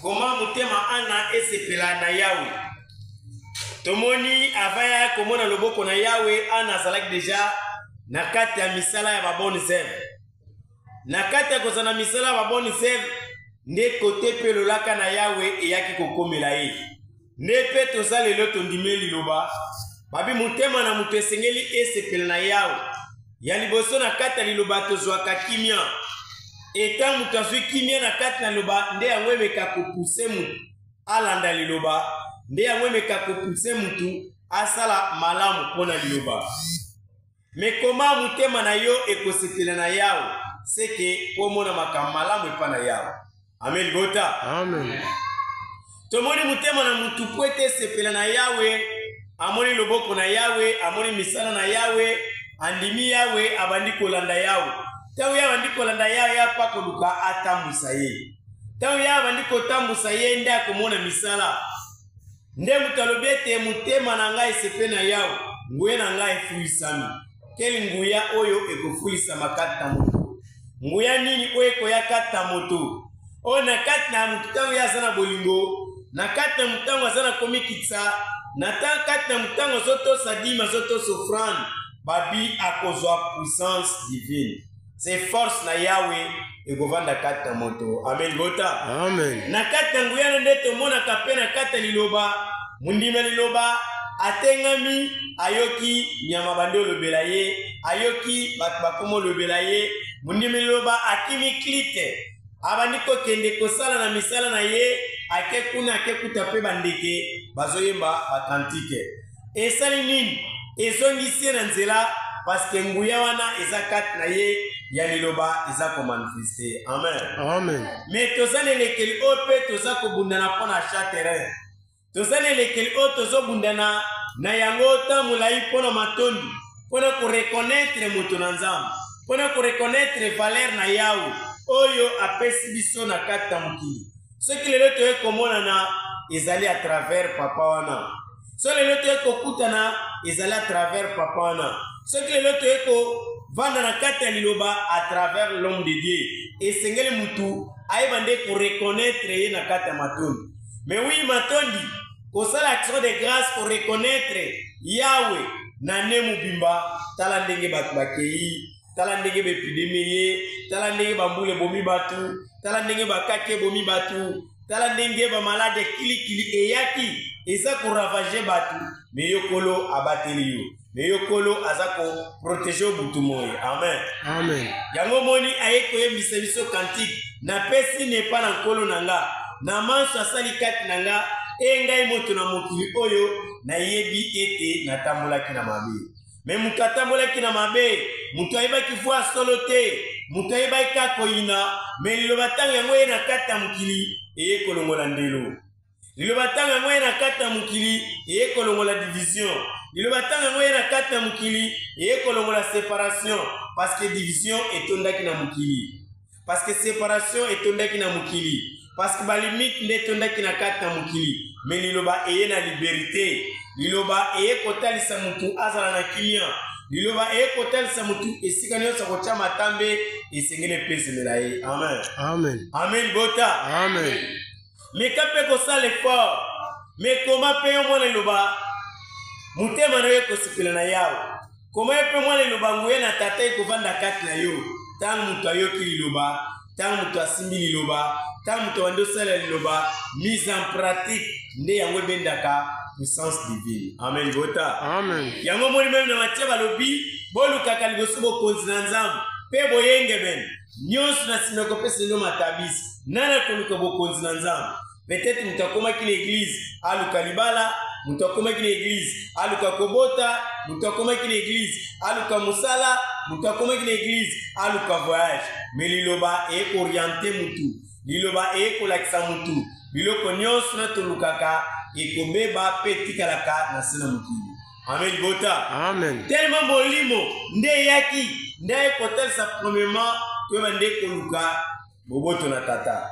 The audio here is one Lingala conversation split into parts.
Koma motema Ana esepela na Yawe. Tomoni avant ya komona loboko na Yawe, Ana azalaki deja na kati ya misala ya ba bonnes œuvres. Na kati ya kozala na misala ya ba bonnes œuvres nde kote mpe lolaka na Yawe eyaki kokomela ye. Nde mpe toza lelo tondimi liloba babi motema na moto esengeli esepela na Yawe. Ya liboso na kati ya liloba tozwaka kimia. Eta moto azwi kimia na kati na liloba nde yango emeka kopuse moto alanda liloba, nde yango emeka kopuse moto asala malamu mpo na liloba. Me koma motema na yo ekosepela na Yawe, seke mpo omona makambo malamu epai na Yawe. Amen libota. Amen. Tomoni motema na mutu mpo ete esepela na Yawe, amoni loboko na Yawe, amoni misala na Yawe, andimi Yawe, abandi kolanda Yawe. Ntango ye abandi kolanda Yawe, ye apa koluka atambwisa ye. Ntango ye abandi kotambwisa ye, nde akomona misala. Nde moto alobi ete motema na ngai esepe na Yawe, nguya na ngai efulisami. Keli nguya oyo ekofulisama kati na moto? Nguya nini oyo ekoya kati na moto? Oyo na kati na moto ntango ye aza na bolingo, na kati na moto ntango aza na komikitisa, na kati na moto ntango azotosa dime, azotosa offrande, babi akozwa puissance divine. Se force na Yawe ekovanda kati na moto. Amen bota. Amen. Na kati na nguya na nde tomonaka mpe na kati ya liloba, mondimi ya liloba atengami, ayoki nyama bandi olobela ye, ayoki bato bakoma olobela ye. Mondimi liloba akimi klite, abandi kokende kosala na misala na ye, ake kuna ake kuta mpe bandeke bazoyemba bakantike. Esali nini? Ezongisi ye na nzela paske nguya wana eza kati na ye ya liloba eza komanifeste. Amen. Amen. Me toza na elekeli oyo mpe toza kobundana mpo na achat terrain. Toza na elekeli oyo tozobundana na yango ntango molai mpo na matondi, mpo na koreconnaitre moto na Nzambe, mpo na koreconnaitre valeur na Yawe oyo apesi biso na kati na mokili. Soki lelo toye komonana ezali à travers papa wana. Soki lelo toye kokutana ezali à travers papa wana. Soki lelo toye kovanda na kati ya liloba à travers l'homme de Dieu. Esengeli mutu ayeba nde koreconnaitre ye na kati ya matondi. Mais oui, matondi kosala action de grâce koreconnaitre Yahweh na ne mobimba. Tala ndenge bato bakei, tala ndenge baepidemi ye, tala ndenge bambula ebomi bato, tala ndenge bakaki ebomi bato, tala ndenge bamalade kilikili eyaki eza koravage bato. Me yo Nkolo abateli yo, me yo Nkolo aza koprotege yo butu moi. Amen. Amen. Yango moni aye koyembisa biso kantike, napesi nepa na Nkolo na nga na manso asali kati na nga, e ngai moto na mokili oyo nayebi ete natambolaki na mabe. Me moto atambolaki na mabe, moto ayebaki voi solo te, moto ayebaki kaka koyina. Me liloba ntango yango ye na kati ya mokili eye kolongola ndelo. Liloba ntango yango ye na kati ya mokili eye kolongola division. Liloba ntango yango ye na kati ya mokili eye kolongola separation, parce que division etondaki na mokili, parce que separation etondaki na mokili, parce que balimite nde etondaki na kati na mokili. Me liloba eye na liberté, liloba eye kotalisa motu azala na kimia, liloba eye kotalisa motu esika nyonso akotya matambe esengeli epesemela ye. Amen. Amen. Amen bota. Amen. Meka mpe kosala effort, me koma mpe yo mwana liloba, motema na yo ekosepela na Yawe. Koma yo mpe mwana liloba, nguya na tata ekovanda kati na yo. Ntango moto ayoki liloba, ntango moto asimbi liloba, ntango moto abandi osalela liloba, mise en pratique nde yango ebendaka puissance divine. Amen bota. Amen. Yango moni meme na Matie balobi bolukaka liboso bokonzi na Nzambe mpe boyengebene, nyonso na nsima ekopesa bino matabisi. Nani akoluka bokonzi na Nzambe? Peut-être moto akomaki na eglise aluka libala, moto akomaki na eglise aluka kobota, moto akomaki na eglise aluka mosala, moto akomaki na eglise aluka voyage. Me liloba ekoriente mutu, liloba ekolakisa mutu biloko nyonso na tolukaka ekobeba mpe etikalaka na se na mokili. Amen bota. Amen. Tellement molimo nde eyaki nde aye kotalisa premièrement toyeba nde koluka boboto na tata.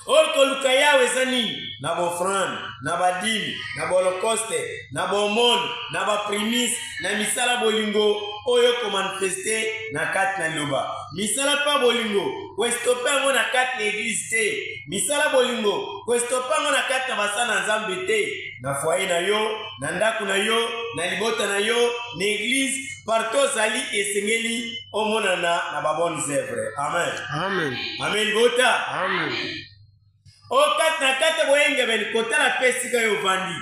Oyo koluka Yawe eza nini? Na bofrande, na badimi, na baholocauste, na baomone, na baprimise, na misala bolingo oyo komanifeste na kati na liloba. Misala mpe bolingo, koestope yango na kati na eglize te. Misala bolingo, koestope yango na kati na basala na Nzambe te. Na foyer na yo, na ndako na yo, na libota na yo, na eglize, partout ozali, esengeli omonana na ba bonnes œuvres. Amen. Amen. Amen libota. Amen. O kati na kati ya boyengebene, kotala mpe esika yo ovandi.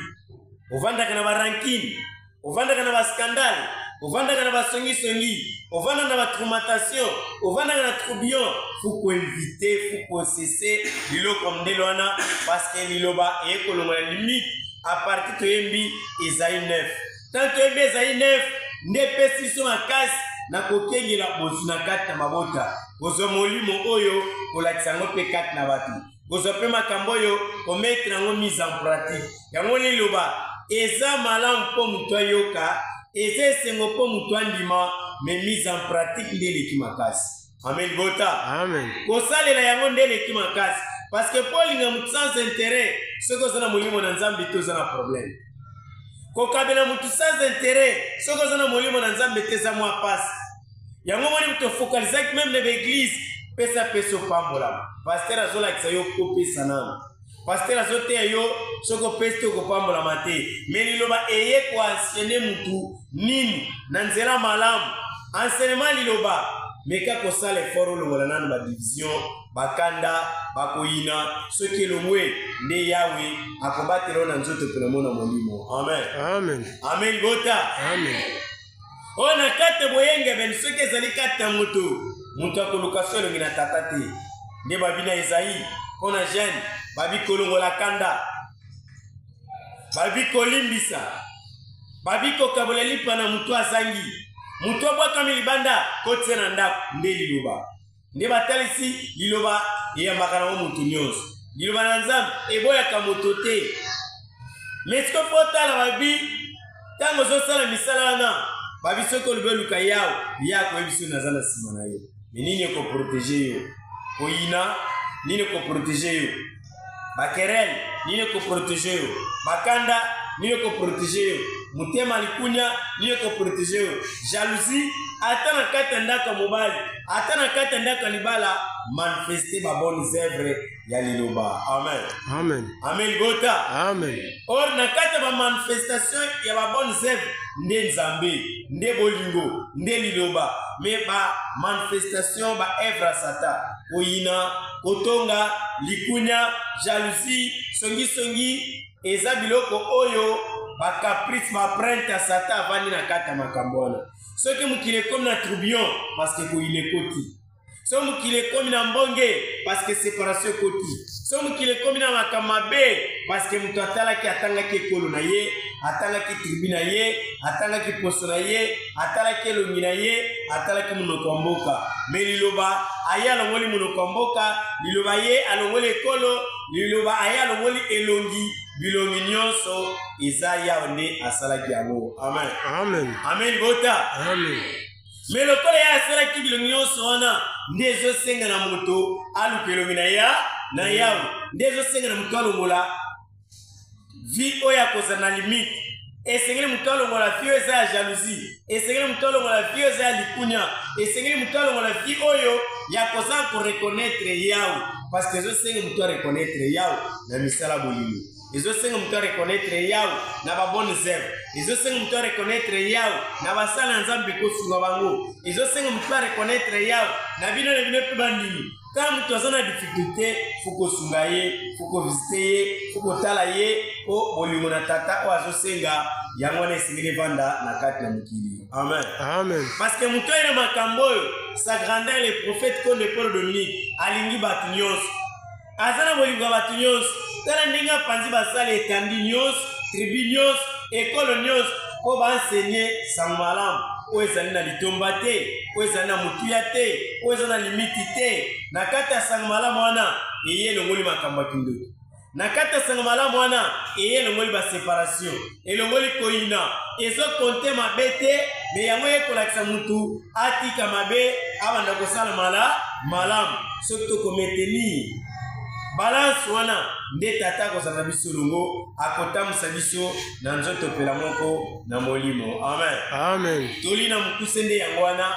Ovandaka na barankine, ovandaka na baskandale, ovandaka na basongisongi, ovandaka na batraumatation, ovandaka na troublion. Faut koevite, faut kosese biloko mondele wana, parce que liloba eye kolongola limite à partir toyembi Esaïe 9. Tant toyembi Esaïe 9 nde epesi biso makasi na kokengela bozwi na kati na mabota, kozwa molimo oyo kolakisa yango mpe kati na bato, kozwa mpe makambo oyo kometre yango mise en pratique. Yango liloba eza malamu mpo moto ayoka, eza esengo mpo moto andima, mais mise en pratique nde eleki makasi. Amen bota. Amen. Kosalela yango nde eleki makasi, parce que mpo olinga moto sans intérêt, soki oza na molimo na Nzambe te, oza na problème. Kokabela moto sans intérêt, soki oza na molimo na Nzambe te, eza mwa pasi. Yango moni moto focalisaki meme na baeglise, pesa pesa opambolama. Pasteur azolakisa yo kopesa nano, pasteur azoteya yo soki opesi te okopambolama te. Me liloba eye koenseigner mutu nini na nzela malamu. Enseignement liloba, meka kosala effort olongola nano badivision, bakanda, bakoyina. Soki elongwe nde Yawe akobatela yo na nzoto mpe na mona molimo. Amen. Amen. Amen bota. Amen. Oyo na kati ya boyengebene, soki ezali kati ya moto, moto akoluka so elongi na tata te. Nde babi na Ezayi mpo na jeune, babi kolongola kanda, babi kolimbisa, babi kokabola lipa na moto azangi, moto abwakami libanda kotia na ndako. Nde liloba nde batalisi, liloba eyambaka nango moto nyonso. Liloba na Nzambe eboyaka moto te. Mais sikoyo mpo otala babi ntango ozosala misala wana, babi soki olobi oluka Yawe, ye akoyebi soki naza na nsima na yo. Me nini ekoprotege yo? Koyina nini ekoprotege yo? Bakerele nini ekoprotege yo? Bakanda nini ekoprotege yo? Motema likunya nini ekoprotege yo? Jalousie ata na kati ya ndako ya mobali, ata na kati ya ndako ya libala, manifeste ba bonnes œuvres ya liloba. Amen. Amen. Amen gota. Amen. Or na kati ya ba manifestation ya ba bonnes œuvres nde Nzambe, nde bolingo, nde liloba. Mais ba manifestation ba œuvre ya Satan, koyina, kotonga, likunya, jalousie, songisongi, eza biloko oyo ba caprice, ba printe ya Satan avandi na kati ya makambo wana. Soki mokili ekomi na tourbillon, parce que koyina ekoti. Soki mokili ekomi na mbonge, parce que séparation ekoti. Soki mokili ekomi na makambo mabe, parce que moto atalaki, atangaki ekolo na ye, atalaki tribu na ye, atalaki poso na ye, atalaki elongi na ye, atalaki monoko ya mboka. Me liloba aye alongoli monoko ya mboka, liloba ye alongoli ekolo, liloba aye alongoli elongi, bilongi nyonso eza Yawe nde asalaki yango. Amen. Amen. Amen bota. Amen. Me lokola ye asalaki bilongi nyonso wana, nde ezosenga na moto aluka elongi na ya na Yawe, nde ezosenga na moto alongola vie oyo akozala na limite. Esengeli moto alongola vie oyo eza ya jalousie, esengeli moto alongola vie oyo eza ya likunya, esengeli moto alongola vie oyo ya kozanga koreconnaitre Yawe, parce que ezosenga moto areconnaitre Yawe na misala bolingo, ezosenga moto areconnaitre Yawe na ba bonnes œuvres, ezosenga moto areconnaitre Yawe na basala ya Nzambe kosunga bango, ezosenga moto areconnaitre Yawe na bino na bino mpe bandimi. Ntango moto aza na difficulté, fo kosunga ye, fo kovisite ye, fo kotala ye, mpo bolingo na tata oyo azosenga yango wana esengeli evanda na kati ya mokili. Amen. Amen. Parce que moto oyo na makambo oyo, sa grandeur le prophète Konde Paul Dominique alingi bato nyonso, aza na bolingo ya bato nyonso. Tala ndenge apanzi basala etandi nyonso, tribu nyonso, ekolo nyonso, mpo baenseigner sango malamu oyo ezali na litomba te, oyo ezali na motuya te, oyo eza na limiti te. Na kati ya sango malamu wana eye elongoli makambo ya kindoki. Na kati ya sango malamu wana eye elongoli ba separation, elongoli koyina, ezokonte mabe te, me yango eye kolakisa mutu atika mabe, abanda kosala malamu. Soki tokometenir balance wana, nde tata akozala na biso elongo, akotambusa biso na nzoto pela moko na molimo. Amen. Amen. Toli na mokuse nde yango wana.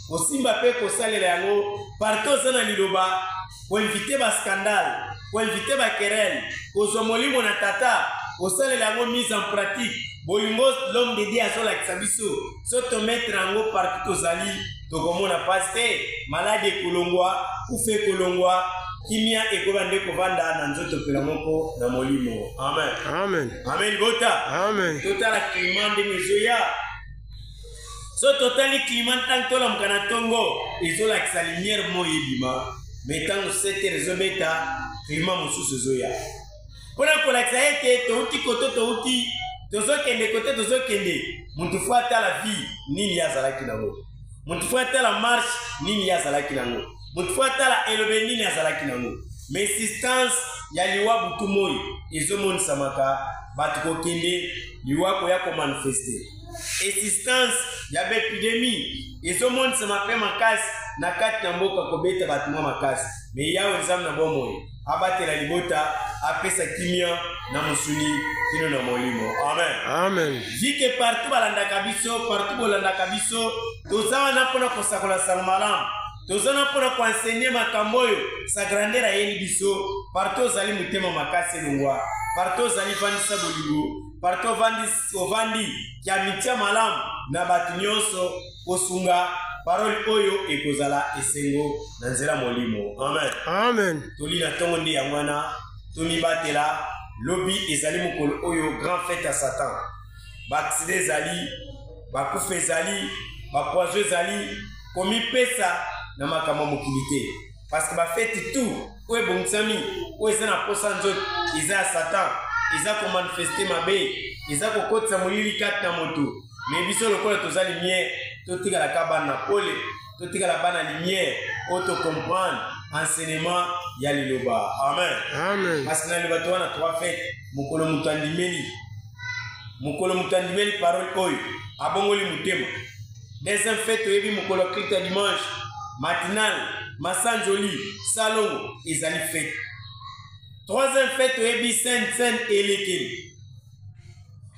Kosimba mpe kosalela yango partout oza na liloba, koinvite ba scandale, koinvite ba querelle, kozwa molimo na tata, kosalela yango mise en pratique. Bolingo l'homme de Dieu azolakisa biso, so tomettre yango partout tozali, tokomona pasi te, maladi ekolongwa, kufa ekolongwa, kimia ekoba nde kovanda na nzoto mpela moko na molimo. Amen. Amen. Amen libota. Amen. Totala climat ndenge ezoya. So totali climat ntango tolamuka na ntongo ezolakisa lumière moi ebima, me ntango 7 heures ezobeta climat mosusu ezoya mpo na kolakisa ete touti koto touti tozokende kote tozokende. Motu fo atala vie nini ye azalaki nango, motu fo atala marche nini ye azalaki nango, motu fo atala elobe nini azalaki nango. Mais existence ya liwa butu moi ezomonisamaka bato kokende liwa koya komanifeste. Existence ya baepidemie ezomonisama mpe makasi na kati na mboka kobeta bato mwa makasi. Me Yawe Nzambe na bomoi abatela libota, apesa kimia na mosuni kino na molimo. Amen. Amen. Vike partout balandaka biso, partout bolandaka biso, toza wana mpona kosakola sango malamu, toza wana mpona koenseigner makambo oyo sa grandeur ayeli biso. Partout ozali motema makasi elongwa, partout ozali vandisa bolingo, partout ovandi kiamitia malamu na bato nyonso, kosunga parole oyo ekozala esengo na nzela molimo. Amen. Amen. Toli na ntongo nde yango wana, tomibatela. Lobi ezali mokolo oyo grand fête ya Satan. Ba-accident ezali, bakufa ezali, bapoison ezali, komipesa na makambo ya mokili te. Parce que bafete tout oyo ebongisami, oyo eza na posa nzoto, eza ya Satan, eza komanifeste mabe, eza kokotisa molili kati na moto. Me biso lokola toza lumière, totikalaka bana na pole, totikala bana lumière oyo tocomprendre enseignement ya liloba. Amen. Amen. Parce que na liloba toza na trois fêtes. Mokolo moto andimeli, mokolo moto andimeli parole oyo abongoli motema. Deuxième fête toyebi mokolo ya culte ya dimanche matinal, masanjoli, salongo ezali fête. Troisième fête toyebi sainte sainte elekeli.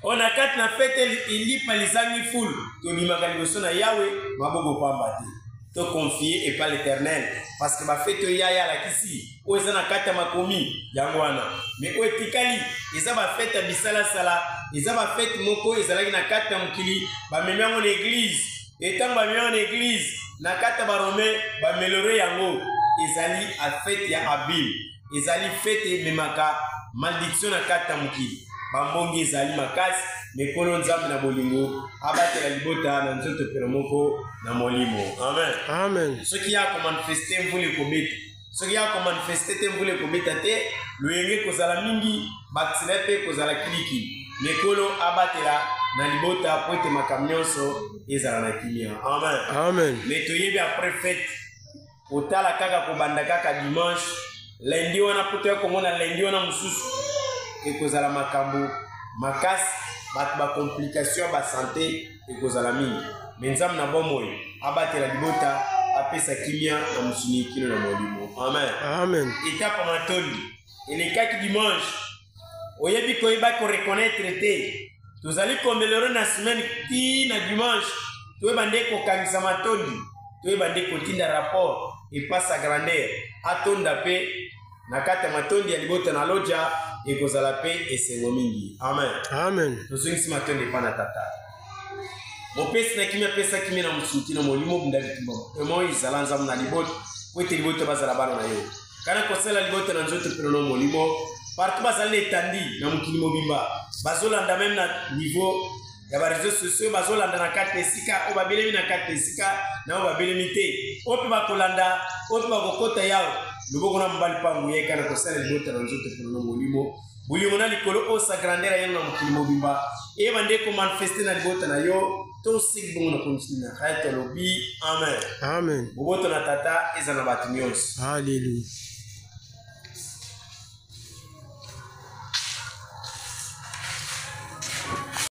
Oyo na kati na fête elipa lizangi fulu, tobimaka liboso na Yawe maboko pamba te. Toconfie epa l'Éternel parce que bafete oyo Yaya alakisi oyo eza na kati ya makomi yango wana. Me oyo etikali eza bafete ya bisalasala, eza bafete moko ezalaki na kati ya mokili, bamemi yango na eglise. Etango bamemi yango na eglise na kati ya barome, bamelore yango, ezali fete ya abime, ezali fete ememaka malédiction na kati ya mokili. Bambongi ezali makasi, me Nkolo Nzambe na bolingo abatela libota na nzoto pelo moko na molimo. Amen. Amen. Soki ya komanifeste mvula ekobeta, soki ya komanifeste te mvula ekobeta te, loyenge ekozala mingi, baksida mpe ekozala kilikili. Me Nkolo abatela na libota po ete makambo nyonso ezala na kimia. Amen. Amen. Me toyebi après fête kotala kaka kobanda kaka dimanche lundi wana po toya komona lundi wana mosusu ekozala makambo makasi, bato ba complication ya ba santé ekozala mingi. Me Nzambe na bomoi abatela libota, apesa kimia na mosuni kino na molimo. Amen. Amen. Etape matondi elekaki dimanche, oyebi koyeba koreconnaître te, tozali komelore na semaine ti na dimanche, toyeba nde kokangisa matondi, toyeba nde kotinda rapport epasa grandeur atonda mpe na kati ya matondi ya libota na loja, ekozala mpe esengo mingi. Amen. Amen. Tozongisi matondi epa na tata mopesi na kimia, apesa kimia na mosuni na molimo, bunda bitumba moi ezala Nzambe na libota po ete libota bazala bana na yo, kana kosala libota na nzoto mpe na molimo. Partout bazali na etandi na mokili mobimba, bazolanda meme na niveau ya ba réseaux sociaux, bazolanda na kati na esika oyo babelemi, na kati na esika na oyo babelemi te, oyo mpe bakolanda, oyo mpe bakokota yawo loboko na mobali mpangu yeka na kosala libota na nzoto mpe na molimo. Bolingo na likolo oyo sa grandeur ya na mokili mobimba eyeba nde komanifeste na libota na yo. Tosiki bongo na komisi na kaya tolobi amen. Amen. Boboto na tata eza na bato nyonso. Hallelujah.